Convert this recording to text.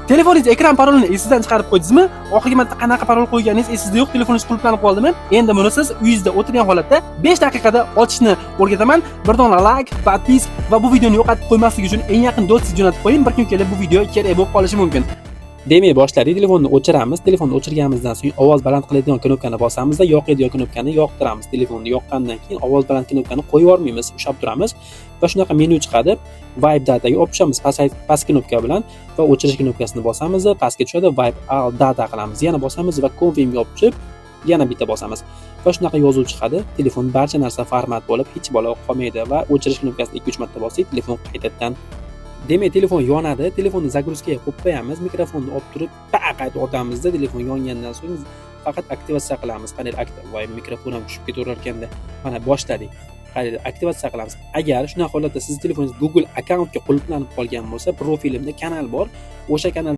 Telefoningiz ekran parolini esingizdan chiqarib qo'ydingizmi? Oxirgi marta qanaqa parol qo'yganingiz esingizda yo'q, telefoningiz qulflanib qoldimi? Endi buni siz uyingizda o'tirgan holatda 5 daqiqada ochishni o'rgataman. Bir dona like, подписка va bu videoni yo'qotib qo'ymaslik uchun eng yaqin do'stingizga jo'natib qo'ying. Bir kun kelib bu video kerak bo'lib qolishi mumkin. Demak, boshladik. Telefonni o'chiramiz. Telefonni o'chirganimizdan so'ng ovoz baland qiladigan knopkani bosamizda, yoqadigan knopkani yoqtiramiz. Telefonni yoqqandan keyin ovoz baland knopkani qo'yib yubormaymiz, ushlab turamiz va shunaqa menyu chiqadi. Wipe dataga olib tushamiz past knopka bilan va o'chirish knopkasini bosamiz, pastga tushadi, wipe all data qilamiz. Yana bosamiz va confirmga olib tushib, yana bitta bosamiz va shunaqa yozuv chiqadi. Telefon barcha narsa format bo'lib, hech balo qolmaydi va o'chirish knopkasini 2-3 marta bossak, telefon qaytadan. Demak, telefon yonadi. Telefonni загрузка ga qo'yib qo'yamiz. Mikrofonni olib turib, taq aytib otamizda, telefon yongandan so'ng faqat aktivatsiya qilamiz. Qanday voy, mikrofon ham tushib ketaverar ekanda. Mana, boshladik. Qaranglar, aktivatsiya qilamiz. Agar shunaqa holatda sizni telefoningiz Google akkauntga qulflanib qolgan bo'lsa, profilimda kanal bor. O'sha kanal